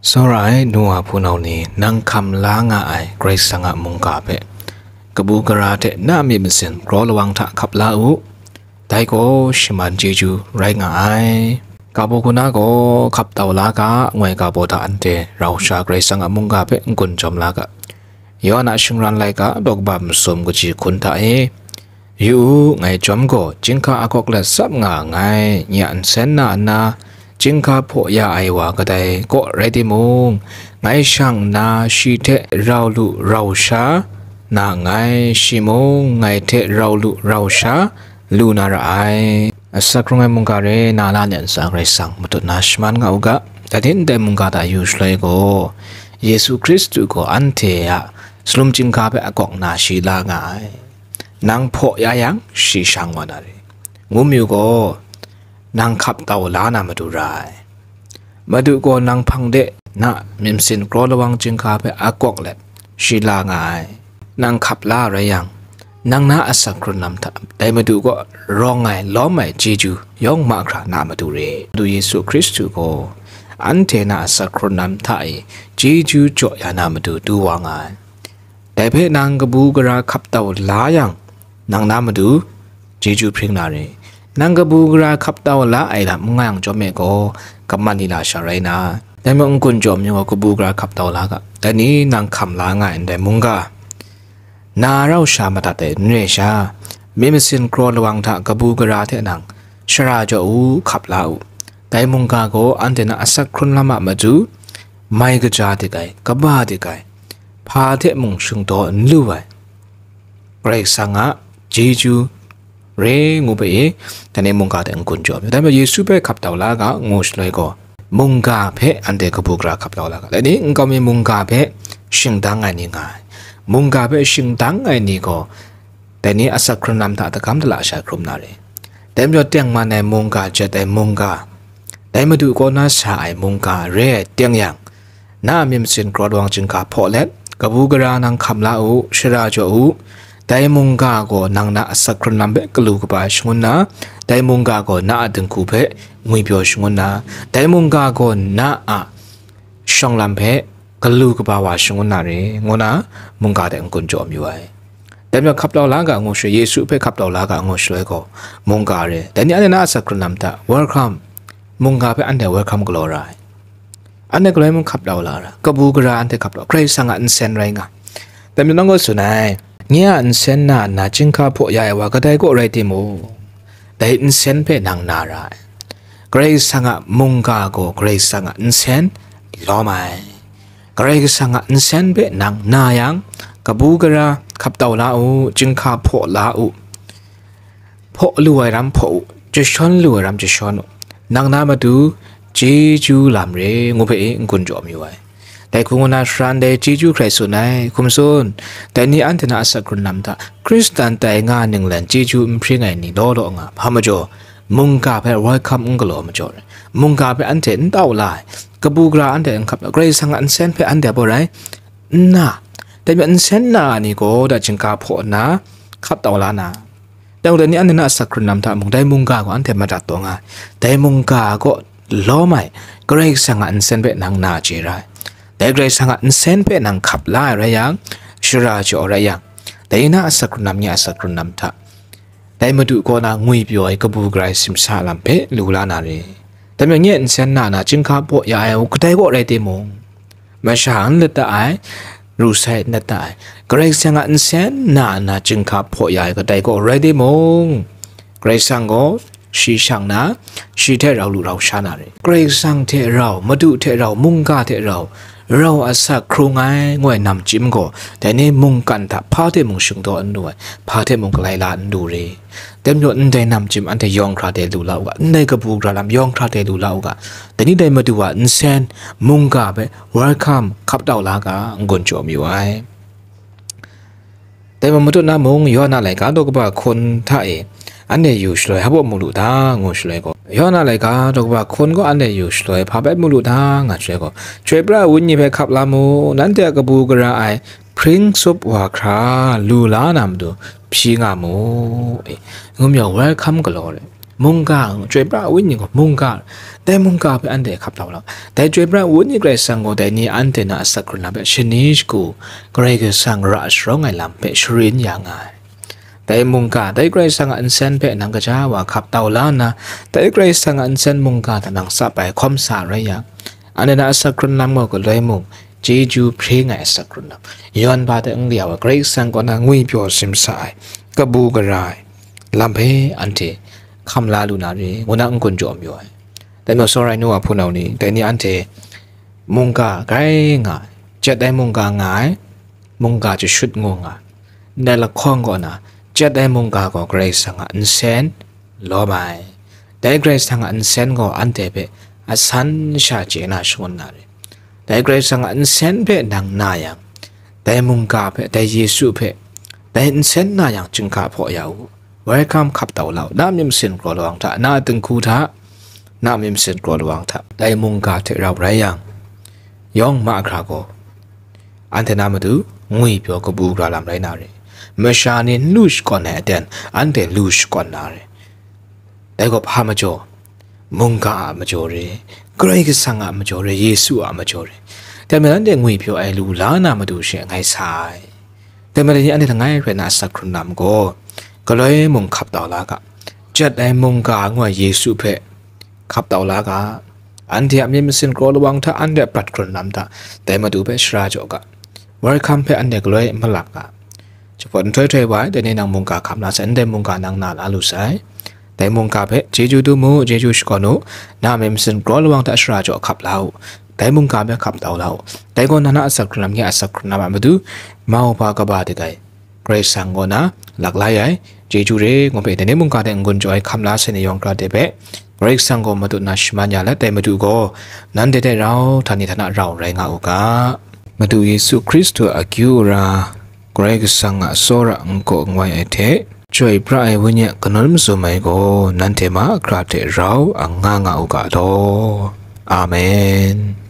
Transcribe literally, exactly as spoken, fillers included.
Tsawra ai nu wa hpunau ni, nang hkam la nga ai Karai Kasang a mungga hpe kabu gara hte na myit masin kraw lawang hta hkap la u, dai gaw shaman chyeju rai nga ai. Kabu kuna gaw hkap tau la ga, ngoi ga baw hta anhte rau sha Karai Kasang a mungga hpe n-gun jawm la ga. Yawhan a shingran laika daw kaba masum kaji hkun hta e, yu u, ngai chyawm gaw chyinghka akawk let tsap nga nngai, nye a nsen na nna, chyinghka hpaw ya ai wa kadai kaw rai timung, ngai shang nna shi hte rau lu rau sha na nngai, shi mung ngai hte rau lu rau sha lu na ra ai. Asak hkrung ai mungga re, na la ni a ntsa Karai Kasang matut na shaman nga u ga. Dai hte ndai mungga hta yu shaloi gaw, Yesu Hkristu gaw anhte a salum chyinghka hpe akawk nna shi la nga ai. Nang hpaw ya yang, shi shang wa na re. Ngu mi u gaw, nang hkap tau la na matu ra ai. Madu gaw nang hpang de na myit masin kraw lawang chyinghka hpe akawk let shi la nga ai. Nang hkap la rai yang, nang na asak hkrun lam hta dai Madu kaw rawng ai, lawm ai chyeju yawng mahkra na matu re. Madu Yesu Hkristu gaw anhte na asak hkrun lam hta e chyeju jaw ya na matu du wa nga ai. Dai hpe nang kabu gara hkap tau la yang, nang na matu chyeju hpring na re. Nang kabu gara hkap tau la ai lam n nga yang chyawm e gaw, kaman ni lasha rai na. Dai maw, n-gun jaw mi gaw kabu gara hkap tau la ga. Dai ni nang hkam la nga ai ndai mungga, na rau sha madat ai n re sha, myit masin kraw lawang hta kabu gara hte nang shara jaw u, hkap la u. Dai mungga gaw anhte na asak hkrun lam a matu, mai kaja dik ai, kaba dik ai, hpa hte mung shingdaw n lu ai, Karai Kasang a chyeju re ngu hpe e, dai ni mungga hte n-gun jaw mi. Dai majaw Yesu hpe hkap tau la ga ngu shaloi gaw, mungga hpe anhte kabu gara hkap tau la ga. Dai ni nkau mi mungga hpe shingdang ai ni nga ai. Mungga hpe shingdang ai ni gaw, dai ni asak hkrun lam hta dagam dala sha hkrum na re. Dai majaw tengman ai mungga, jet ai mungga, dai Madu kaw na sa ai mungga re ai teng yang, na a myit masin kraw lawang chyinghka hpaw let, kabu gara nang hkam la u, shara jaw u. Dai mungga gaw nang na asak hkrun lam hpe galu kaba shangun na, dai mungga gaw na a dinghku hpe ngwipyaw shangun na, dai mungga gaw na a shawng lam hpe galu kaba wa shangun na re, ngu na mungga hte n-gun jaw mayu ai. Dai majaw hkap tau la ga ngu shaloi, Yesu hpe hkap tau la ga ngu shaloi gaw, mungga re. Dai ni anhte na asak hkrun lam hta, welcome, mungga hpe anhte welcome galaw ra ai. Anhte galoi mung hkap tau la ra, kabu gara anhte hkap tau, Karai Kasang a nsen rai nga. Dai majaw nang gaw tsun ai, nye a nsen na nna chyinghka hpaw ya ai wa kadai kaw rai timung, dai nsen hpe nang na ra ai. Karai Kasang a mungga gaw Karai Kasang a nsen lawm ai. Karai Kasang a nsen hpe nang na yang, kabu gara hkap tau la u, chyinghka hpaw la u. Hpaw lu ai ram hpaw u, jashawn lu ai ram jashawn u. Nang na matu chyeju lam re ngu hpe e n-gun jaw mayu ai. Dai hku ngu na shara ndai chyeju hkrai tsun ai, hkum tsun, dai ni anhte na asak hkrun lam hta, Hkristan tai nga ninglan chyeju n hpring ai ni law law nga, hpa majaw, mungga hpe welcome n galaw majaw rai, mungga hpe anhte n tau la ai, kabu gara anhte n hkap, Karai Kasang a nsen hpe anhte hpaw rai, n na, dai majaw nsen na ai ni gaw da chyinghka hpaw nna hkap tau la na, dai gaw dai ni anhte na asak hkrun lam hta mung, dai mungga gaw anhte madat taw nga ai. Dai mungga gaw lawm ai, Karai Kasang a nsen hpe nang na chye ra ai. Dai Karai Kasang a nsen hpe nang hkap la ai rai yang, shara jaw rai yang, dai na asak hkrun lam, nye asak hkrun lam hta, dai Madu kaw na ngwipyaw ai kabu gara ai simsa lam hpe lu la na re. Dai majaw nye nsen na na chyinghka hpaw ya ai u kadai kaw rai timung, masha n lata ai, ru sai n lata ai, Karai Kasang a nsen na na chyinghka hpaw ya ai kadai kaw rai timung, Karai Kasang gaw shi shang na, shi hte rau lu rau sha na re. Karai Kasang hte rau, Madu hte rau, mungga hte rau, rau asak hkrung ai, ngu ai namchyim gaw, dai ni mungkan hta hpa hte mung shingdaw n lu ai, hpa hte mung galai la n lu re. Dai majaw ndai namchyim anhte yawng hkra de lu la u ga, ndai kabu gara lam yawng hkra de lu la u ga, dai ni dai Madu a nsen, mungga hpe welcome hkap tau la ga, n-gun jaw mayu ai. Dai majaw matut na mung, Yawhan a laika daw kaba hkun hta e, anhte yu shaloi hpa baw mu lu ta, ngu shaloi gaw, Yawhan a laika daw kaba hkun gaw anhte yu shaloi hpa bai mu lu ta, nga shaloi gaw, Chyoi pra ai Wenyi hpe hkap la mu, nanhte a kabu gara ai hpring tsup wa hkra lu la na matu hpyi nga mu, e, ngu majaw welcome galaw re. Mungga, Chyoi Pra Wenyi gaw mungga, dai mungga hpe anhte hkap tau lam. Dai Chyoi Pra Wenyi Karai Kasang gaw dai ni anhte na asak hkrun lam hpe shani shagu, Karai Kasang ra sharawng ai lam hpe sharin ya nga ai. Dai mungga, dai Karai Kasang a nsen hpe nang kaja wa hkap tau la nna, dai Karai Kasang a nsen mungga hta nang tsap ai hkawm sa rai yang, anhte na asak hkrun lam gaw galoi mung, chyeju hpring ai asak hkrun lam, yawn ba hte n kau ai Karai Kasang kaw na ngwipyaw simsa ai, kabu gara ai lam hpe anhte hkam la lu na re, ngu na n-gun jaw mayu ai. Dai majaw, sawrai nu wa hpunau ni, dai ni anhte mungga grai nga ai, jat ai mungga nga ai, mungga jashut ngu nga ai. Ndai lahkawng kaw na, jat ai mungga gaw Karai Kasang a nsen lawm ai. Dai Karai Kasang a nsen gaw anhte hpe asan sha chye na shangun na re. Dai Karai Kasang a nsen hpe nang na yang, dai mungga hpe, dai Yesu hpe, dai nsen na yang, chyinghka hpaw ya u. Welcome hkap tau lau. Na myit masin kraw lawang hta, na dinghku hta, na myit masin kraw lawang hta, dai mungga hte rau rai yang, yawng mahkra gaw anhte na matu ngwipyaw kabu gara lam rai na re. Masha ni n lu shakawn ai aten, anhte lu shakawn na re. Dai gaw hpa majaw? Mungga a majaw re, Karai Kasang a majaw re, Yesu a majaw re. Dai majaw anhte ngwipyaw ai lu la na matu she ngai sa ai. Dai majaw ni anhte langai rai na asak hkrun lam gaw, galoi mung hkap tau la ga, jat ai mungga ngu ai Yesu hpe hkap tau la ga, anhte a myit masin kraw lawang hta, anhte a prat hkrun lam hta, dai matu hpe shara jaw ga, welcome hpe anhte galoi malap ga. Jahpawt nhtoi htoi wa ai, dai ni nang mungga hkap la sai, ndai mungga nang na la lu sai. Dai mungga hpe, chyeju dum u, chyeju shakawn u, na myit masin kraw lawang hta shara jaw hkap la u. Dai mungga hpe hkap tau la u. Dai gaw na na asak hkrun lam, nye asak hkrun lam a matu, mau hpa kaba de ai Karai Kasang kaw na lak lai ai, chyeju re, ngu hpe dai ni mungga hte n-gun jaw ai hkam la sai ni yawng hkra de hpe, Karai Kasang gaw madu na shaman ya let ai, Madu gaw nanhte hte rau hta ni hta na rau rai nga u ga. Madu Yesu Hkristu a akyu ara, Karai Kasang a tsawra n-gaw n-wai ai hte, Chyoi Pra ai Wenyi a kanun mazum ai gaw nanhte mahkra hte rau a nga nga u ga law. Amen.